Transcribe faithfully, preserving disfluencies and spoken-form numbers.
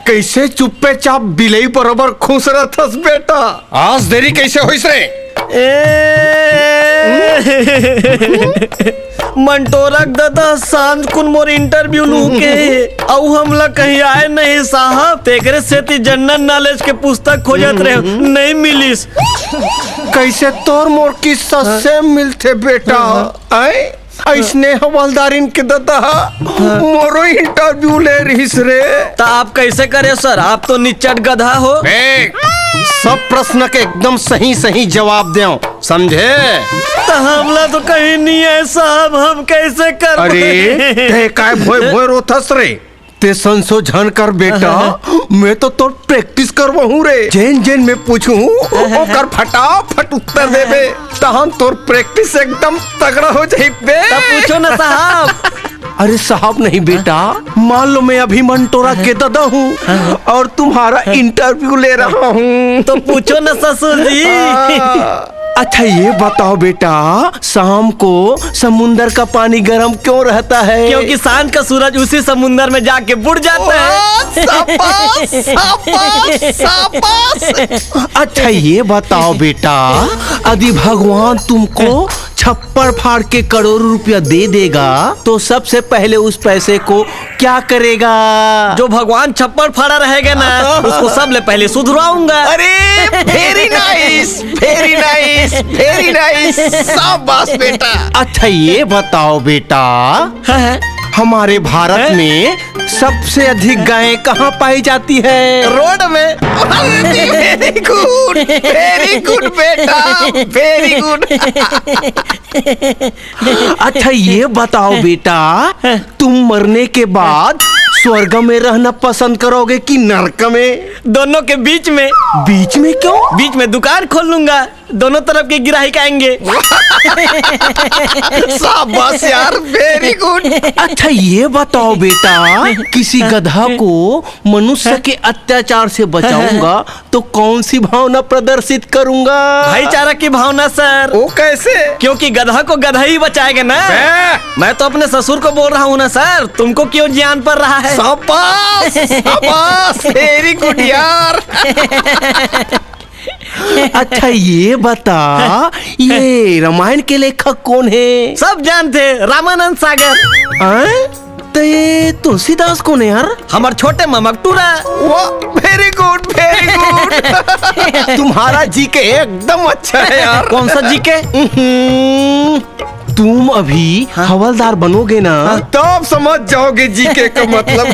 कइसे चुप्पे चाप बिलई बरोबर खुश रथस बेटा? आज देरी कइसे होइस रे? ए, मंटोरा के ददा, सांझ कुन मोर interview लूके हे, अउ हमला कहीं आए नहीं साहब, तेकरे सेती general knowledge के पुस्तक खोजत रहे, नहीं मिलिस। कइसे तोर मोर किस्सा same मिलथे बेटा? आय? अइसने हवलदारिन के ददा मोरो interview ले रहिस रे। त आप कइसे करे सर? आप तो निच्चट गधा हो। ए, सब प्रश्न के एकदम सही सही जवाब देव, समझे? त हमला तो कहीं नहीं है साहब, हम कइसे करबे? अरे, ते काय भोय भोय रोथस रे? ते संशोधन कर बेटा, मैं तो तोर practice करवाहूं रे। जेन जेन मैं पूछूं, ओकर फटाफट उत्तर देबे, तहन तोर practice एकदम तगड़ा हो जाई बे। तब पूछो ना साहब। अरे साहब नहीं बेटा, मान लो मैं अभी मंटोरा के ददा हूँ और तुम्हारा interview ले रहा हूँ। तो पूछो ना ससुर जी। हाँ। अच्छा ये बताओ बेटा, शाम को समुंदर का पानी गर्म क्यों रहता है? क्योंकि सांझ का सूरज उसी समुंदर में जाके बुड़ जाता है। वाह, शाबाश, शाबाश, शाबाश। अच्छा ये बताओ बेटा, यदि भगवान तुमको छप्पड़ फाड़ के करोड़ों रुपया दे देगा तो सबसे पहले उस पैसे को क्या करेगा? जो भगवान छप्पड़ फाड़ा रहेगा ना, उसको सबले पहले सुधरवाऊंगा। अरे, very nice, very nice, very nice, शाबाश बेटा। अच्छा ये बताओ बेटा, हाँ, हाँ। हमारे भारत हैं? में सबसे अधिक गायें कहाँ पाई जाती है? रोड में। Very good, very good बेटा, very good। अच्छा ये बताओ बेटा, तुम मरने के बाद स्वर्ग में रहना पसंद करोगे कि नरक में? दोनों के बीच में। बीच में क्यों? बीच में दुकान खोल लूंगा, दोनों तरफ के गिराहक आएंगे। शाबाश यार, very good। अच्छा ये बताओ बेटा, किसी गधा को मनुष्य के अत्याचार से बचाऊंगा तो कौन सी भावना प्रदर्शित करूंगा? भाईचारा की भावना सर। वो कैसे? क्योंकि गधा को गधा ही बचाएगा ना। बे! मैं तो अपने ससुर को बोल रहा हूँ ना सर, तुमको क्यों ज्ञान पर रहा है? शाबाश, शाबाश, very good यार। अच्छा ये बता, ये रामायण के लेखक कौन है? सब जानथे, रामानंद सागर। हाँ? तो ये तुलसीदास कौन है यार? हमर छोटे ममक टूरा। वाह, very good, very good। तुम्हारा जीके एकदम अच्छा है यार। कौन सा जीके? हम्म, तुम अभी हाँ। हवलदार बनोगे ना? हाँ। तब समझ जाओगे जीके का मतलब।